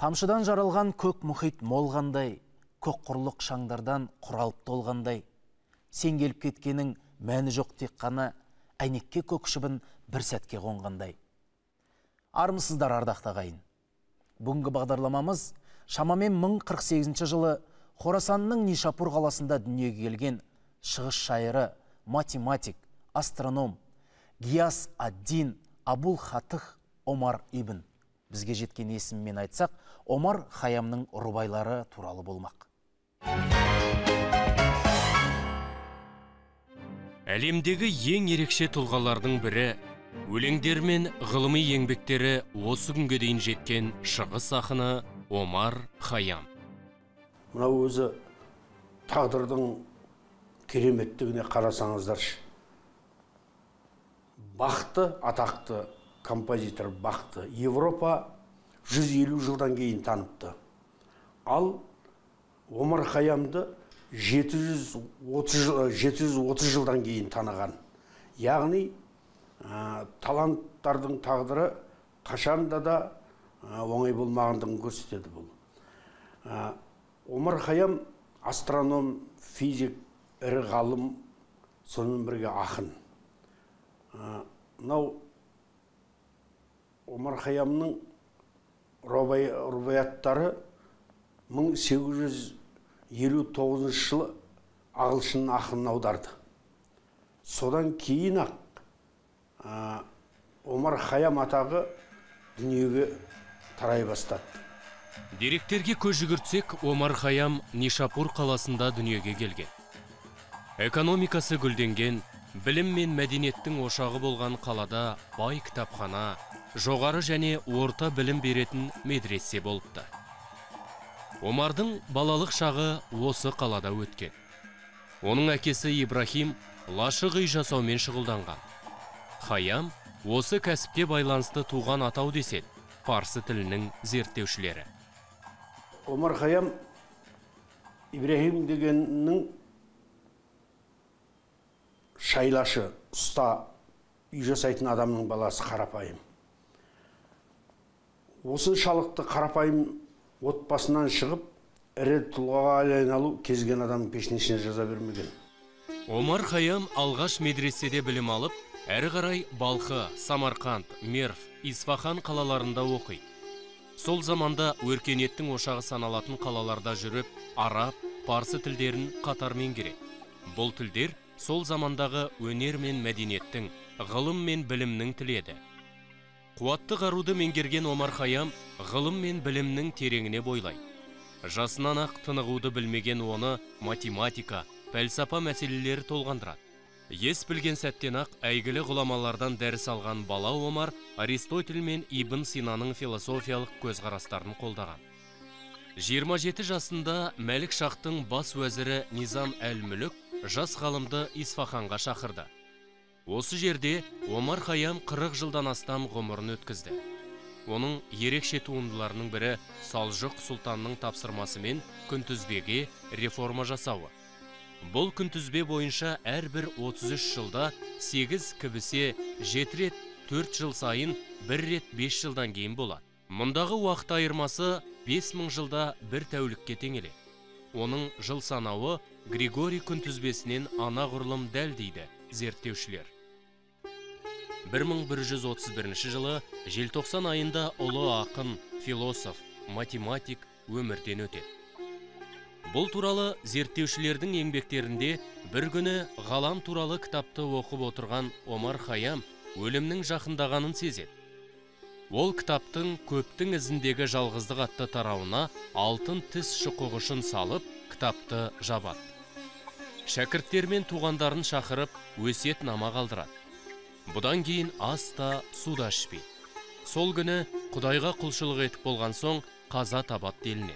Тамшыдан жаралған көк мұхит молғандай, көк құрлық шаңдардан құралып толғандай. Сен келіп кеткенің мәні жоқ, тек қана әйнекке көк шыбын бір сәтке қонғандай. Армысыздар, ардақты ағайын. Бүгінгі бағдарламамыз шамамен 1048 жылы Хорасанның Нишапур қаласында дүниеге келген шығыс шайыры, математик, астроном Гияс ад-Дин Абул Хатых Омар ибн, бізге жеткен есіммен айтсақ, Омар Хаямның рубайлары туралы болмақ. Әлемдегі ең ерекше тұлғалардың бірі, өлеңдер мен ғылыми еңбектері осы күнге дейін жеткен шығыс ақыны Омар Хаям. Мынау өзі тағдырдың кереметтігіне қарасаңыздаршы. Бақты, атақты композитор Бақты Европа 150 жылдан кейін таныпты. Ал Омар Хаямды 730 жылдан кейін таныған. Яғни таланттардың тағдыры қашанда да оңай болмағандығын көрсетеді бұл. Омар Хаям астроном, физик, ірі ғалым, сонымен бірге ақын. Мынау Омар Хаямның рубаяттары 1859 жылы ағылшын ақынын аударды. Содан кейін ақ Омар Хаям атағы дүниеге тарай бастады. Деректерге көз жүгіртсек, Омар Хаям Нишапур қаласында дүниеге келген. Экономикасы гүлденген, білім мен мәдениеттің ошағы болған қалада бай кітапхана, жоғары және орта білім беретін медресе болыпты. Омардың балалық шағы осы қалада өткен. Оның әкесі Ибрахим лашық үй жасаумен шұғылданған. Хаям осы кәсіпке байланысты туған атау деседі парсы тілінің зерттеушілері. Омар Хаям Ибрахим дегеннің шайлашы, ұста, үй жасайтын адамның баласы, қарапайым. Осыншалықты қарапайым отбасынан шығып, ірі тұлғаға айналу кезген адамның пешенесіне жаза бермеген. Омар Хаям алғаш медреседе білім алып, әрі қарай Балхы, Самарқанд, Мерв, Исфахан қалаларында оқиды. Сол заманда өркениеттің ошағы саналатын қалаларда жүріп, араб, парсы тілдерін қатар меңгереді. Бұл тілдер сол замандағы өнер мен мәдениеттің, ғылым мен білімнің тілі еді. Қуатты қаруды меңгерген Омар Хаям ғылым мен білімнің тереңіне бойлайды. Жасынан ақ тынығуды білмеген оны математика, пәлсапа мәселелері толғандырады. Ес білген сәттен ақ әйгілі ғұламалардан дәріс алған бала Омар Аристотель мен Ибн Синаның философиялық көзқарастарын қолдаған. 27 жасында Мәлік Шахтың бас уәзірі Низам әл-Мүлік жас ғалымды Исфаханға шақырды. Осы жерде Омар Хаям 40 жылдан астам ғұмырын өткізді. Оның ерекше туындыларының бірі Салжық сұлтанның тапсырмасымен күнтізбеге реформа жасауы. Бұл күнтізбе бойынша әрбір 33 жылда 8 кібісе 7 рет 4 жыл сайын 1 рет 5 жылдан кейін болады. Мұндағы уақыт айырмасы 5000 жылда бір тәулікке теңеледі. Оның жыл санауы Григорий күнтізбесінен анағұрлым дәл дейді зерттеушілер. 1131 жылы желтоқсан айында ұлы ақын, философ, математик өмірден өтеді. Бұл туралы зерттеушілердің еңбектерінде бір күні ғалам туралы кітапты оқып отырған Омар Хаям өлімнің жақындағанын сезеді. Ол кітаптың көптің ізіндегі жалғыздық атты тарауына алтын тіс шұқығышын салып, кітапты жабады. Шәкірттер мен туғандарын шақырып, өсиетнама қалдырады. Бұдан кейін ас та, су да ішпейді. Сол күні Құдайға құлшылық етіп болған соң қаза табады делінеді.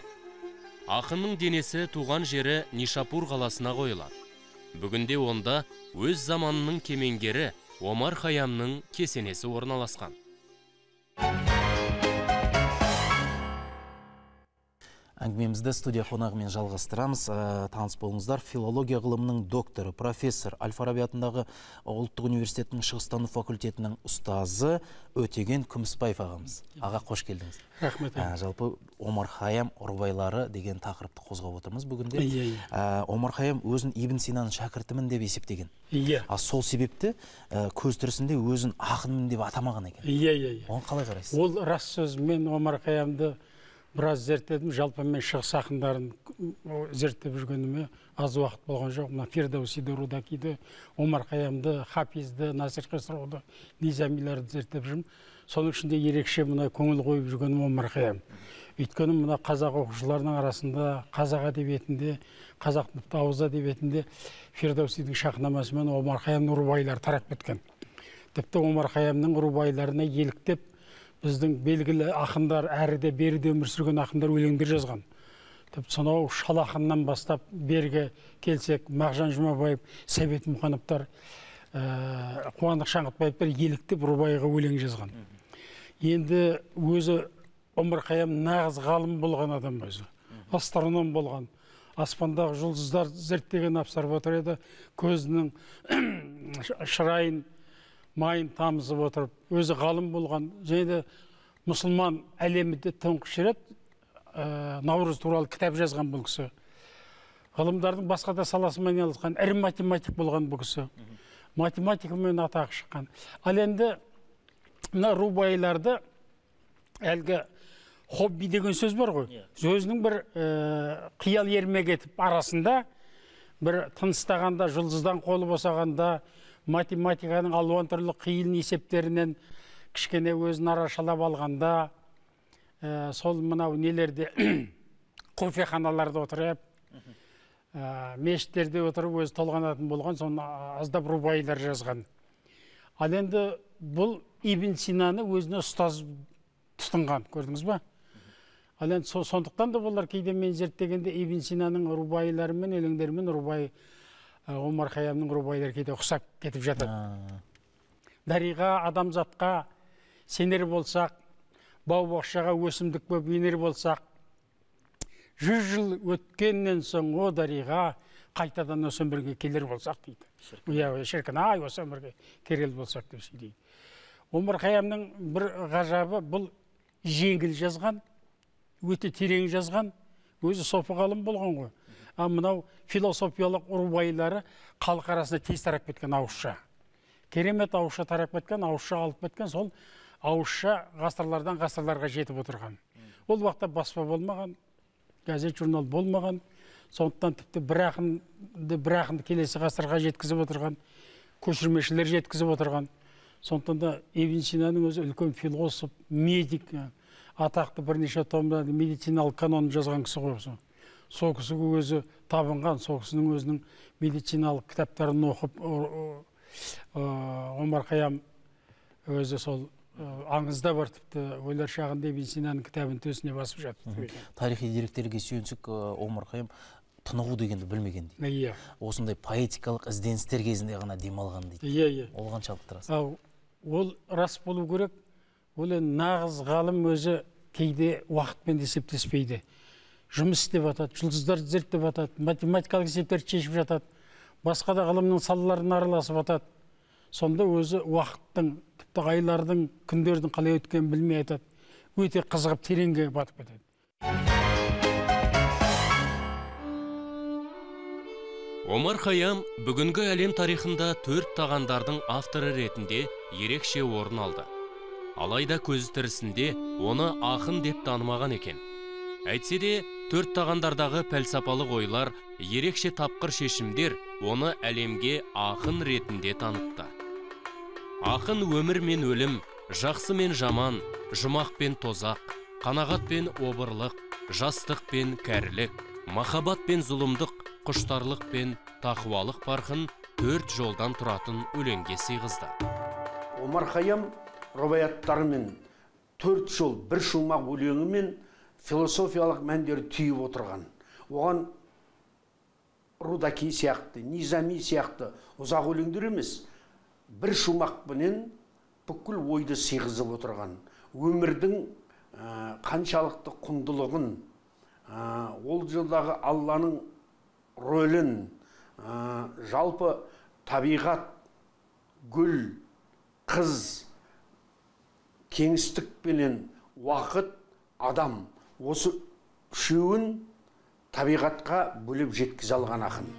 Ақынның денесі туған жері Нишапур қаласына қойылады. Бүгінде онда өз заманының кемеңгері Омар Хаямның кесенесі орналасқан. Әңгімемізді студия қонағымен жалғастырамыз. Таныс болыңыздар. Филология ғылымының докторы, профессор, Әл-Фараби атындағы ұлттық университетінің шығыстану факультетінің ұстазы Өтеген Күмісбаев ағамыз. Аға, қош келдіңіз. Рахмет. Жалпы Омар Хайям рубайлары деген тақырыпты қозғап отырмыз бүгінде. Омар Хайям өзін Ибн Синаның шәкіртімін деп есептеген. Ал сол себепті көз тірісінде өзін ақынмын деп атамаған екен. Оған қалай қарайсыз? Ол рас сөз. Мен Омар Хайямды біраз зерттедім. Жалпы мен шығыс ақындарын зерттеп жүргеніме аз уақыт болған жоқ. Мына Фирдоусиді, Рудакиді, Омар Хайямды, Хафизді, Насир Хисрауды, Низамиларды зерттеп жүрмін. Соның ішінде ерекше мына көңіл қойып жүргенім Омар Хайям. Өйткені мына қазақ оқушыларының арасында, қазақ әдебиетінде, қазақ ауыз әдебиетінде Фирдоусидің Шахнамасы мен Омар Хайямның рубайлары тарап кеткен. Тіпті Омар Хайямның рубайларына еліктеп біздің белгілі ақындар, әрі де бері де өмір сүрген ақындар өлеңдер жазған. Тіпті сонау Шал ақыннан бастап бергі келсек, Мағжан Жұмабаев, Сәбит Мұқановтар, Қуандық Шаңғытбаевтар еліктеп рубайға өлең жазған. Енді өзі Омар Хайям нағыз ғалым болған адам өзі. Астроном болған. Аспандағы жұлдыздар зерттеген обсерваторияда көзінің шырайын, майын тамызып отырып, өзі ғалым болған. Және де мұсылман әлемінде тұңғыш рет Наурыз туралы кітап жазған бұл кісі. Ғылымдардың басқа да саласымен айналысқан, ірі математик болған бұл кісі. Математикамен атағы шыққан. Ал енді мына рубайларды әлгі хобби деген сөз бар ғой. Өзінің бір қиял ермек етіп арасында бір тыныстағанда, жұлдыздан қолы босағанда, математиканың алуан түрлі қиын есептерінен кішкене өзін арашалап алғанда, сол мынау нелерде кофеханаларда отырып, мешіттерде отырып өзі толғанатын болған, соны аздап рубайлар жазған. Ал енді бұл Ибн Синаны өзіне ұстаз тұтынған, көрдіңіз ба? Ал енді сондықтан да болар, кейде мен зерттегенде Ибн Синаның рубайларымен, өлеңдерімен рубай Омар Хайямның рубайлары кейде ұқсап кетіп жатады. Дариға, адамзатқа сенер болсақ, бау-бақшаға өсімдік болып енер болсақ, 100 жыл өткеннен соң о дариға қайтадан осы өмірге келер болсақ дейді. Иә, шіркін ай, осы өмірге келер болсақ деп сөйлейді. Омар Хайямның бір ғажабы, бұл жеңіл жазған, өте терең жазған, өзі сопы ғалым болған ғой. А мынау философиялық рубайлары халық арасында тез тарап кеткен ауызша. Керемет ауызша тарап кеткен, ауызша алып кеткен, сол ауызша ғасырлардан ғасырларға жетіп отырған. Ол уақытта баспа болмаған, газет, журнал болмаған, сондықтан тіпті бір ақынды келесі ғасырға жеткізіп отырған, көшірмешілер жеткізіп отырған. Сондықтан да Ибн Синаның өзі үлкен философ, медик, атақты бірнеше томда медициналық канонын жазған кісі ғой. Сол кісіге өзі табынған, сол кісінің өзінің медициналық кітаптарын оқып, Омар Хайям өзі сол аңызда бар, тіпті өлер шағында Ибн Синаның кітабын төсіне басып жатты. Тарихи деректерге сүйенсек, Омар Хайям тынығу дегенді білмеген дейді. Осындай поэтикалық ізденістер кезінде ғана демалған дейді. Ол қаншалықты рас? Ол рас болу керек. Ол нағыз ғалым өзі кейде уақытпен есептеспейді. Жұмыс істеп жатады, жұлдыздарды зерттеп жатады, математикалық есептерді шешіп жатады, басқа да ғылымның салаларына араласып жатады. Сонда өзі уақыттың, тіпті айлардың, күндердің қалай өткенін білмей айтады. Өте қызығып тереңге батып кетеді. Омар Хайям бүгінгі әлем тарихында төрт тағандардың авторы ретінде ерекше орын алды. Алайда көзі тірісінде оны ақын деп танымаған екен. Әйтсе де, төрт тағандардағы пәлсапалық ойлар, ерекше тапқыр шешімдер оны әлемге ақын ретінде танытты. Ақын өмір мен өлім, жақсы мен жаман, жұмақ пен тозақ, қанағат пен обырлық, жастық пен кәрілік, махаббат пен зұлымдық, құштарлық пен тақуалық парқын төрт жолдан тұратын өлеңге сыйғызды. Омар Хайям рубаяттарымен төрт жол бір шумақ өлеңімен философиялық мәндері түйіп отырған. Оған Рудаки сияқты, Низами сияқты ұзақ өлеңдер емес, бір шумақпенен бүкіл ойды сыйғызып отырған. Өмірдің қаншалықты құндылығын, Ол жылдағы Алланың рөлін, жалпы табиғат, гүл, қыз, кеңістік пенен уақыт, адам, осы үшеуін табиғатқа бөліп жеткізе алған ақын.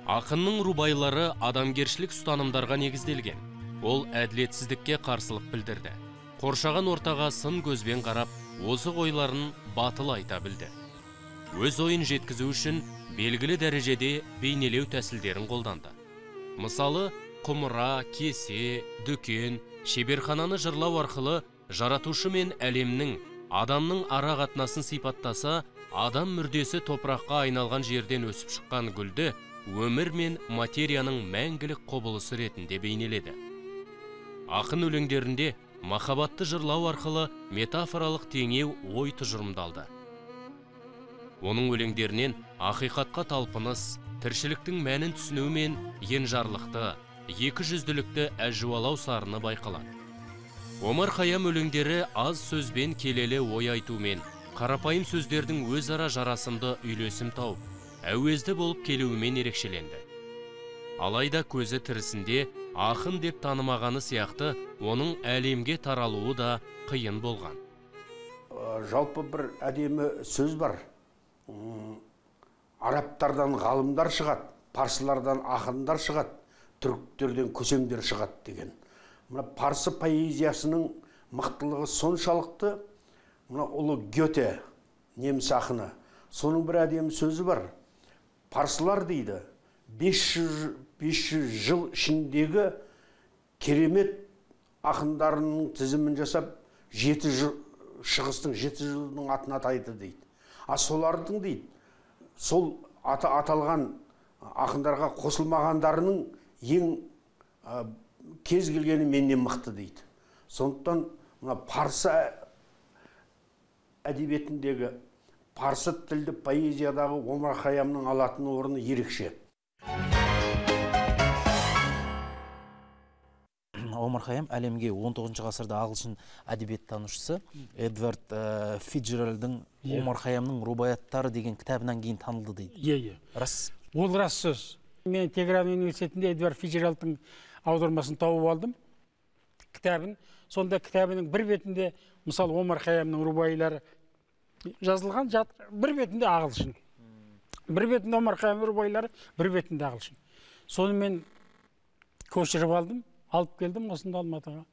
Ақынның рубайлары адамгершілік ұстанымдарға негізделген. Ол әділетсіздікке қарсылық білдірді. Қоршаған ортаға сын көзбен қарап, озық ойларын батыл айта білді. Өз ойын жеткізу үшін белгілі дәрежеде бейнелеу тәсілдерін қолданды. Мысалы, құмыра, кесе, дүкен, шеберхананы жырлау арқылы жаратушы мен әлемнің, адамның ара қатынасын сипаттаса, адам мүрдесі топыраққа айналған жерден өсіп шыққан гүлді өмір мен материяның мәңгілік құбылысы ретінде бейнеледі. Ақын өлеңдерінде махаббатты жырлау арқылы метафоралық теңеу ой тұжырымдалды. Оның өлеңдерінен ақиқатқа талпыныс, тіршіліктің мәнін түсіну мен енжарлықты, екіжүзділікті әжуалау сарыны байқалады. Омар Хайям өлеңдері аз сөзбен келелі ой айтумен, қарапайым сөздердің өзара жарасымды үйлесім тауып, әуезді болып келуімен ерекшеленді. Алайда көзі тірісінде ақын деп танымағаны сияқты оның әлемге таралуы да қиын болған. Жалпы бір әдемі сөз бар. Арабтардан ғалымдар шығады, парсылардан ақындар шығады, түріктерден көсемдер шығады деген. Мына парсы поэзиясының мықтылығы соншалықты, мына ұлы Гёте, неміс ақыны, соның бір әдемі сөзі бар. Парсылар дейді, 500 жыл ішіндегі керемет ақындарының тізімін жасап, 7 жыл, шығыстың 7 жылының атын атайды дейді. А солардың дейді, сол аты аталған ақындарға қосылмағандарының ең кез келгені менен мықты дейді. Сондықтан мына парсы әдебиетіндегі, парсы тілді поэзиядағы Омар Хайямның алатын орны ерекше. Омар Хайям әлемге 19 ғасырда ағылшын әдебиеттанушысы Эдвард Фицджеральдың Омар Хайямның рубаяттары деген кітабынан кейін танылды дейді. Иә. Рас. Ол рас сөз. Мен Тегеран университетінде Эдвард Фицджеральдың аудармасын тауып алдым, кітабын. Сонда кітабының бір бетінде, мысалы, Омар Хайямның рубаилары жазылған, бір бетінде ағылшын. Бір бетінде Омар Хайямның рубаилары, бір бетінде ағылшын. Соны мен көшіріп алдым, алып келдім осында Алматыға.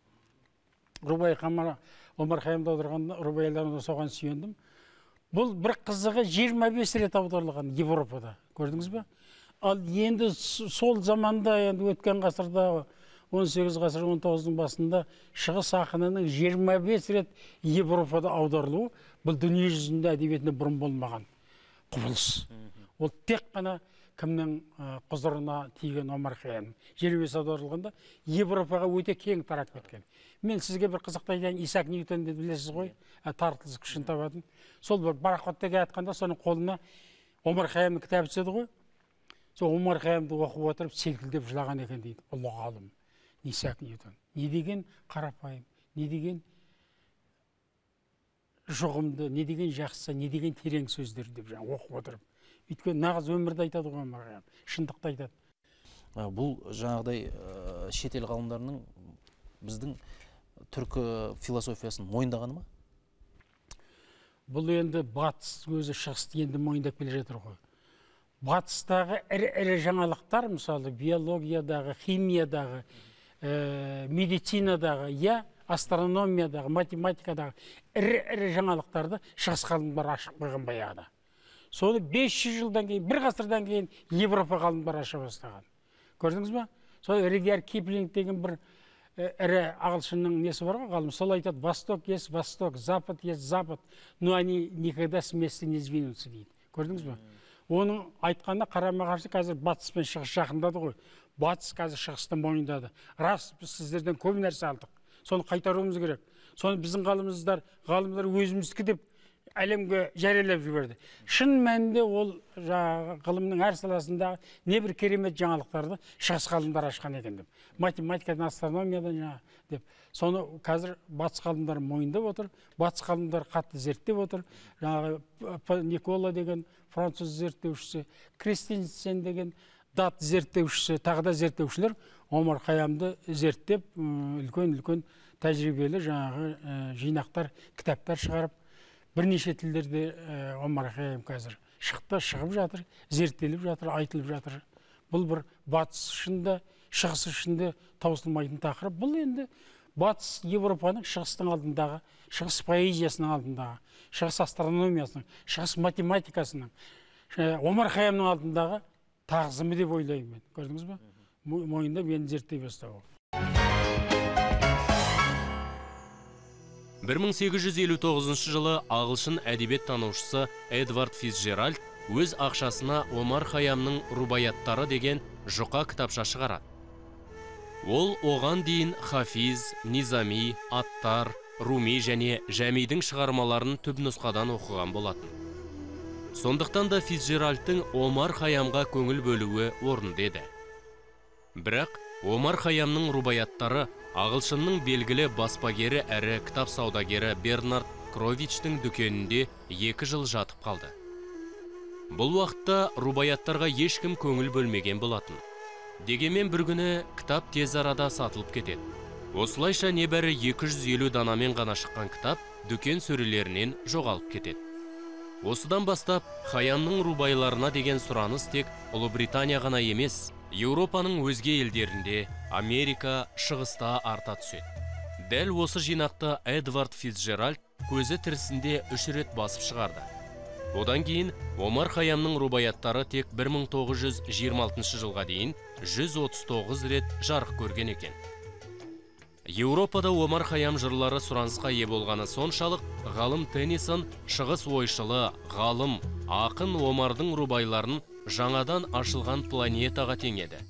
Рубай Омар Хайямды аударған рубаиларын соған сүйендім. Бұл бір қызығы 25 рет аударылған Европада, көрдіңіз бе? Ал енді сол заманда, енді өткен ғасырда, 18 ғасыр, 19-дың басында шығыс ақынының 25 рет Европада аударылуы бұл дүние жүзінде әдебиетінде бұрын болмаған құбылыс. Ол тек қана кімнің құзырына тиген Омар Хайям. 25 аударылғанда Европаға өте кең тарап кеткен. Мен сізге бір қызықты айтайын, Исаак Ньютон деп білесіз ғой, тартылыс күшін табатын. Сол бір пароходта келе жатқанда соның қолына Омар Хайямның кітабы түседі ғой. Сол Омар Хайямды оқып отырып селкілдеп жылаған екен дейді. Ұлы ғалым Исаак Ньютон. Не деген қарапайым, не деген жұғымды, не деген жақсы, не деген терең сөздер деп жаңа оқып отырып. Өйткені нағыз өмірді айтады ғой Омар Хайям, шындықты айтады. Бұл жаңағыдай шетел ғалымдарының біздің түркі философиясын мойындағаны ма? Бұл енді батыс өзі шығысты енді мойындап келе жатыр ғой. Батыстағы ірі-ірі жаңалықтар, мысалы, биологиядағы, химиядағы, медицинадағы, я астрономиядағы, математикадағы ірі-ірі жаңалықтарды шығыс ғалымдары ашып қойған баяғыда. Соны 500 жылдан кейін, бір ғасырдан кейін Европа ғалымдары аша бастаған. Көрдіңіз бе? Сол Редьярд Киплинг деген бір ірі ағылшынның несі бар ғой, ғалым, сол айтады, Восток есть Восток, Запад есть Запад, но они никогда с места не сдвинутся дейді. Көрдіңіз бе? Оның айтқанына қарама-қарсы қазір батыс пен шығыс жақындады ғой. Батыс қазір шығысты мойындады. Рас, біз сіздерден көп нәрсе алдық. Соны қайтаруымыз керек. Соны біздің ғалымдар өзіміздікі деп әлемге жариялап жіберді. Шын мәнінде ол жаңағы ғылымның әр саласындағы небір керемет жаңалықтарды шығыс ғалымдары ашқан екен деп. Математикадан, астрономиядан жаңағы деп. Соны қазір батыс ғалымдары мойындап отыр, батыс ғалымдары қатты зерттеп отыр. Жаңағы Никола деген француз зерттеушісі, Кристенсен деген дат зерттеушісі, тағы да зерттеушілер Омар Хайямды зерттеп, үлкен-үлкен тәжірибелі жаңағы жинақтар, кітаптар шығарып, бірнеше тілдерде Омар Хайям қазір шықты, шығып жатыр, зерттеліп жатыр, айтылып жатыр. Бұл бір батыс үшін де, шығыс үшін де таусылмайтын тақырып. Бұл енді батыс Европаның шығыстың алдындағы, шығыс поэзиясының алдындағы, шығыс астрономиясының, шығыс математикасының, Омар Хайямның алдындағы тағзымы деп ойлаймын мен. Көрдіңіз бе? Мойындап енді зерттей бастау. 1859 жылы ағылшын әдебиет танушысы Эдвард Фицджеральд өз ақшасына Омар Хайямның рубаяттары деген жұқа кітапша шығарады. Ол оған дейін Хафиз, Низами, Аттар, Руми және Жәмидің шығармаларын түпнұсқадан оқыған болатын. Сондықтан да Фицджеральдтың Омар Хайямға көңіл бөлуі орынды еді. Бірақ Омар Хайямның рубаяттары ағылшынның белгілі баспагері әрі кітап саудагері Бернард Кровичтің дүкенінде 2 жыл жатып қалды. Бұл уақытта рубаяттарға ешкім көңіл бөлмеген болатын. Дегенмен бір күні кітап тез арада сатылып кетеді. Осылайша небәрі 250 данамен ғана шыққан кітап дүкен сөрелерінен жоғалып кетеді. Осыдан бастап Хайямның рубайларына деген сұраныс тек Ұлыбритания ғана емес, Еуропаның өзге елдерінде, Америка, Шығыста арта түседі. Дәл осы жинақты Эдвард Фицджеральд көзі тірісінде 3 рет басып шығарды. Одан кейін Омар Хайямның рубаяттары тек 1926 жылға дейін 139 рет жарық көрген екен. Еуропада Омар Хайям жырлары сұранысқа ие болғаны соншалық, ғалым Теннисон шығыс ойшылы, ғалым, ақын Омардың рубайларын жаңадан ашылған планетаға теңеді.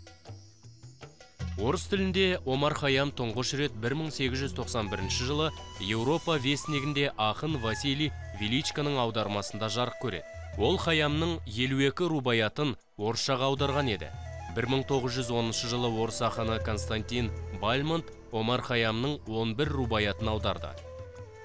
Орыс тілінде Омар Хайям тұңғыш рет 1891 жылы Еуропа вестнигінде ақын Василий Величконың аудармасында жарық көреді. Ол Хайямның 52 рубаятын орысшаға аударған еді. 1910 жылы орыс ақыны Константин Бальмонт Омар Хайямның 11 рубаятын аударды.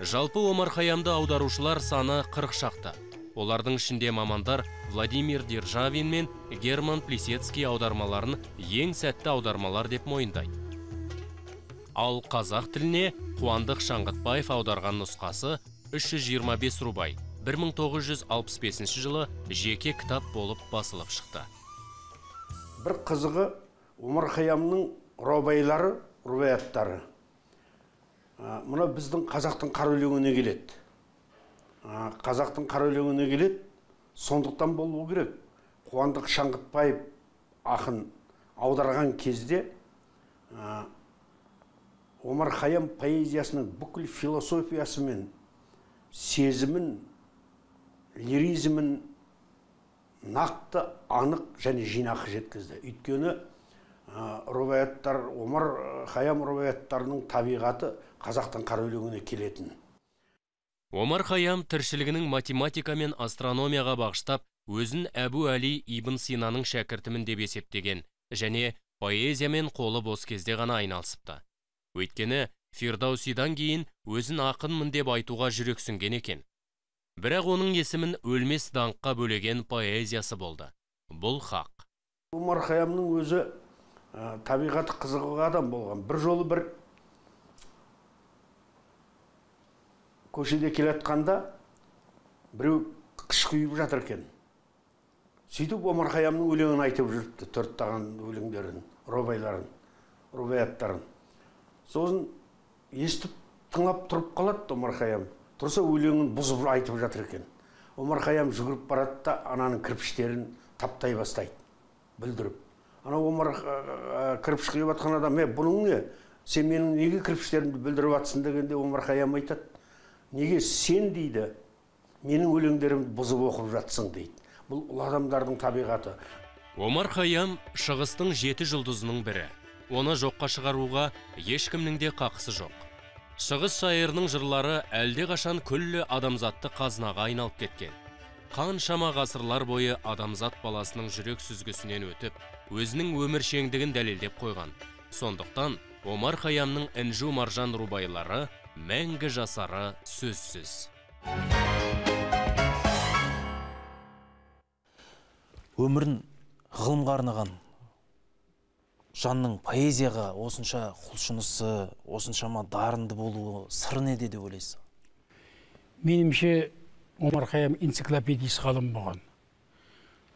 Жалпы Омар Хайямды аударушылар саны 40 шақты. Олардың ішінде мамандар Владимир Державин мен Герман Плесецкий аудармаларын ең сәтті аудармалар деп мойындайды. Ал қазақ тіліне Қуандық Шаңғытбаев аударған нұсқасы 325 рубай 1965 жылы жеке кітап болып басылып шықты. Бір қызығы Омар Хайямның рубайлары, рубаяттары. Мына біздің қазақтың қара өлеңіне келеді. Қазақтың қара өлеңіне келеді, сондықтан болу керек. Қуандық Шаңғытбаев ақын аударған кезде Омар Хайям поэзиясының бүкіл философиясымен, сезімін, лиризмін нақты, анық және жинақы жеткізді. Өйткені рубаяттар, Омар Хайям рубаяттарының табиғаты қазақтың қара өлеңіне келетін. Омар Хайям тіршілігінің математика мен астрономияға бағыштап, өзін Әбу Әли ибн Синаның шәкіртімін деп есептеген және поэзиямен қолы бос кезде ғана айналысыпты. Өйткені Фирдаусидан кейін өзін ақынмын деп айтуға жүрексінген екен. Бірақ оның есімін өлмес даңққа бөлеген поэзиясы болды. Бұл хақ. Омар Хайямның өзі табиғаты қызығы адам болған. Бір жолы бір көшеде келатқанда біреу қыш құйып жатыр екен. Сөйтіп Омар Хайямның өлеңін айтып жүріпті, төрттаған өлеңдерін, рубайларын, рубаяттарын. Сосын естіп тыңлап тұрып қалады Омар Хайям. Тұрса өлеңін бұзып айтып жатыр екен. Омар Хайям жүгіріп барады да ананың кірпіштерін таптай бастайды, бүлдіріп. Ана Омар кірпіш құйып жатқан адам, бұның не? Сен менің неге кірпіштерімді бүлдіріп жатсың дегенде Омар Хайям айтады: неге сен дейді, менің өлеңдерімді бұзып оқып жатсың дейді. Бұл ұлы адамдардың табиғаты. Омар Хайям шығыстың 7 жұлдызының бірі. Оны жоққа шығаруға ешкімнің де қақысы жоқ. Шығыс шайырының жырлары әлдеқашан күллі адамзатты қазынаға айналып кеткен. Қаншама ғасырлар бойы адамзат баласының жүрек сүзгісінен өтіп, өзінің өміршеңдігін дәлелдеп қойған. Сондықтан Омар Хайямның Інжу Маржан рубайлары мәңгі жасары сөзсіз. Өмірін ғылымға арнаған жанның поэзияға осынша құлшынысы, осыншама дарынды болуы сыры неде деп ойлайсыз? Меніңше, Омар Хайям энциклопедист ғалым болған.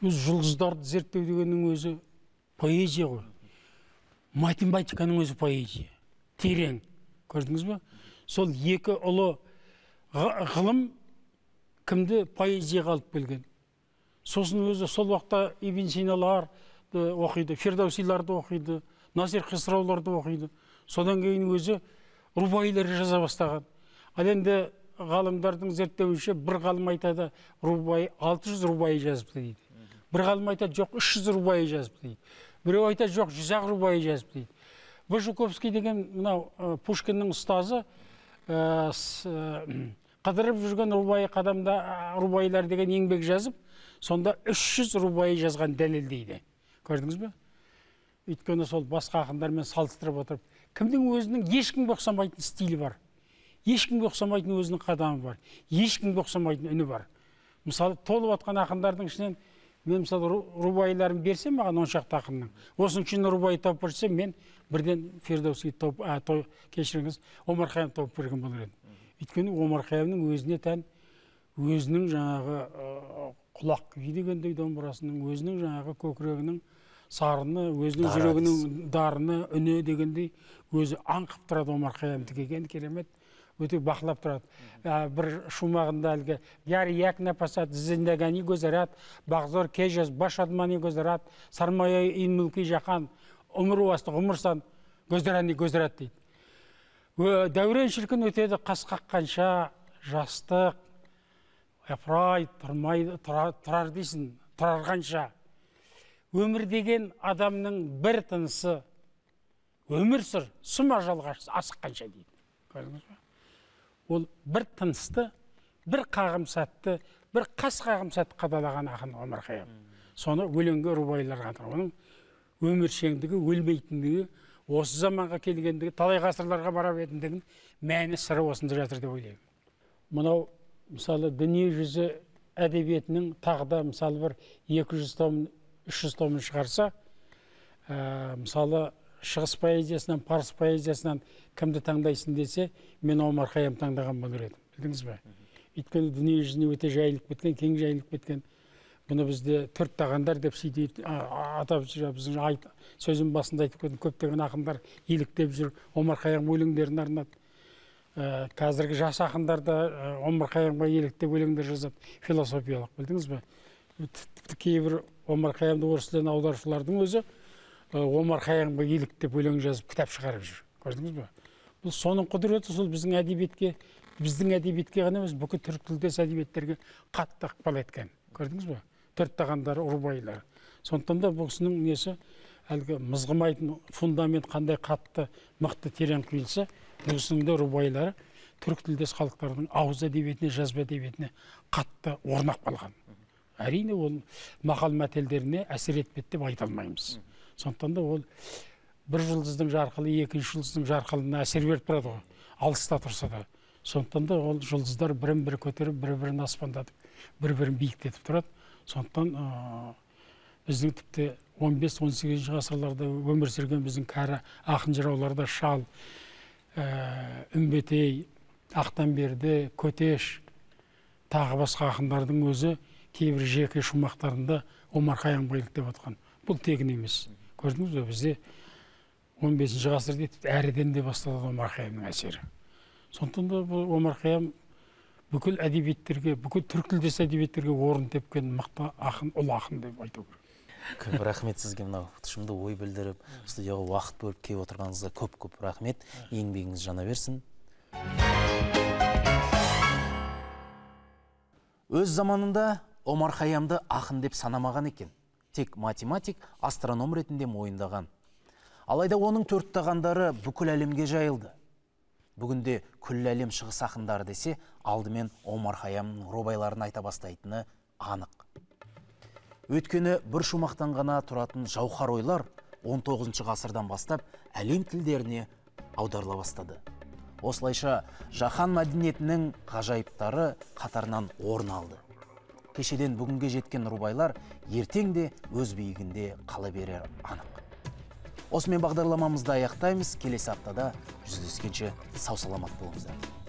Өз жұлдыздарды зерттеу дегеннің өзі поэзия ғой. Математиканың өзі поэзия. Терең. Көрдіңіз бе? Сол екі ұлы ғылым кімді поэзияға алып келген. Сосын өзі сол уақытта Ибн Синаларды оқиды, Фирдаусиларды оқиды, Насир Хисрауларды оқиды. Содан кейін өзі рубаилер жаза бастаған. Ал енді ғалымдардың зерттеуінше бір ғалым айтады, рубай 600 рубай жазыпты дейді. Бір ғалым айтады, жоқ 300 рубай жазыпты дейді. Біреу айтады, жоқ 100 рубай жазыпты дейді. В. Жуковский деген мынау Пушкиннің ұстазы қыдырып жүрген рубай қадамда рубайлар деген еңбек жазып, сонда 300 рубай жазған дәлелдейді. Көрдіңіз бе? Өйткені сол басқа ақындармен салыстырып отырып, кімнің өзінің ешкімге ұқсамайтын стилі бар, ешкімге ұқсамайтын өзінің қадамы бар, ешкімге ұқсамайтын үні бар. Мысалы, толып атқан ақындардың ішінен мен мысалы рубайларын берсем маған 10 шақты ақынның, осының ішінен рубай тауып берсем, мен бірден Фирдоуси тауып, кешіріңіз, Омар Хайям тауып берген болар едім. Өйткені Омар Хайямның өзіне тән, өзінің жаңағы құлақ күйі дегендей домбырасының, өзінің жаңағы көкірегінің сарыны, өзінің жүрегінің дарыны, үні дегендей өзі аңқып тұрады. Омар Хайямдікі екен керемет, өте бақылап тұрады. Бір шумағында әлгі яр як напасат зиндагани гозарат, бағзор кежез баш адмани гозарат, сармая ин мүлки жахан, өмір уасты ғұмырсан гозарани гозарат дейді. Дәурен шіркін өтеді қас қаққанша жастық, япырай тұрмай тұрар дейсің, тұрарғанша. Өмір деген адамның бір тынысы, өмір сүр, сұм ажалға асыққанша дейді. Көрдіңіз бе? Ол бір тынысты, бір қағым сәтті, бір қас қағым сәтті қадалаған ақын Омар Хайям. Соны өлеңге рубайларға атыр. Оның өміршеңдігі, өлмейтіндігі, осы заманға келгендігі, талай ғасырларға бара беретіндігінің мәні сыры осында жатыр деп ойлаймын. Мынау, мысалы, дүние жүзі әдебиетінің тағы да, мысалы, бір 200 том, 300 томын шығарса, мысалы, шығыс поэзиясынан, парсы поэзиясынан кімді таңдайсың десе, мен Омар Хайям таңдаған болар едім. Білдіңіз бе? Өйткені дүние жүзіне өте жайылып кеткен, кең жайылып кеткен. Бұны бізде төрт тағандар деп сөйтіп атап жүр. Біздің сөзім басында айтып кеттім, көптеген ақындар еліктеп жүр, Омар Хайям өлеңдерін арнады. Қазіргі жас ақындар да Омар Хайямға еліктеп өлеңдер жазады, философиялық, білдіңіз бе? Тіпті кейбір Омар Хайямды орыс тіліне аударушылардың өзі Омар Хайямға еліктеп өлең жазып кітап шығарып жүр. Көрдіңіз бе? Бұл соның құдіреті, сол біздің әдебиетке, біздің әдебиетке ғана емес, бүкіл түрік тілдес әдебиеттерге қатты ықпал еткен. Көрдіңіз бе? Төрт тағандары, рубайлары. Сондықтан да бұл кісінің несі, әлгі мызғымайтын фундамент қандай қатты, мықты, терең құйылса, бұл кісінің де рубайлары түрік тілдес халықтардың ауыз әдебиетіне, жазба әдебиетіне қатты орнап қалған. Әрине, ол мақал мәтелдеріне әсер етпеді деп айта алмаймыз. Сондықтан да ол бір жұлдыздың жарқылы екінші жұлдыздың жарқылына әсер беріп тұрады ғой, алыста тұрса да. Сондықтан да ол жұлдыздар бірін бірі көтеріп, бір-бірін аспандатып, бір-бірін биіктетіп тұрады. Сондықтан біздің тіпті 15-18 ғасырларда өмір сүрген біздің кәрі ақын жырауларда Шал, Үмбетей, Ақтанберді, Көтеш, тағы басқа ақындардың өзі кейбір жеке шумақтарында Омар Хайямға еліктеп отқан. Бұл тегін емес. Көрдіңіз бе, бізде 15 ғасыр дейді, әріден де басталады Омар Хайямның әсері. Сондықтан да бұл Омар Хайям бүкіл әдебиеттерге, бүкіл түрік тілдес әдебиеттерге орын тепкен мықты ақын, ұлы ақын деп айту керек. Көп рахмет сізге, мынау тұшымды ой білдіріп, студияға уақыт бөліп келіп отырғаныңызға көп-көп рахмет. Еңбегіңіз жана берсін. Өз заманында Омар Хайямды ақын деп санамаған екен. Тек математик, астроном ретінде мойындаған. Алайда оның төрт тағандары бүкіл әлемге жайылды. Бүгінде күллі әлем шығыс ақындары десе, алдымен Омар Хайямның рубайларын айта бастайтыны анық. Өйткені бір шумақтан ғана тұратын жауһар ойлар 19 ғасырдан бастап әлем тілдеріне аударыла бастады. Осылайша жаһан мәдениетінің ғажайыптары қатарынан орын алды. Кешеден бүгінге жеткен рубайлар ертең де өз биігінде қала берер анық. Осымен бағдарламамызды аяқтаймыз. Келесі аптада жүздескенше сау саламат болыңыздар.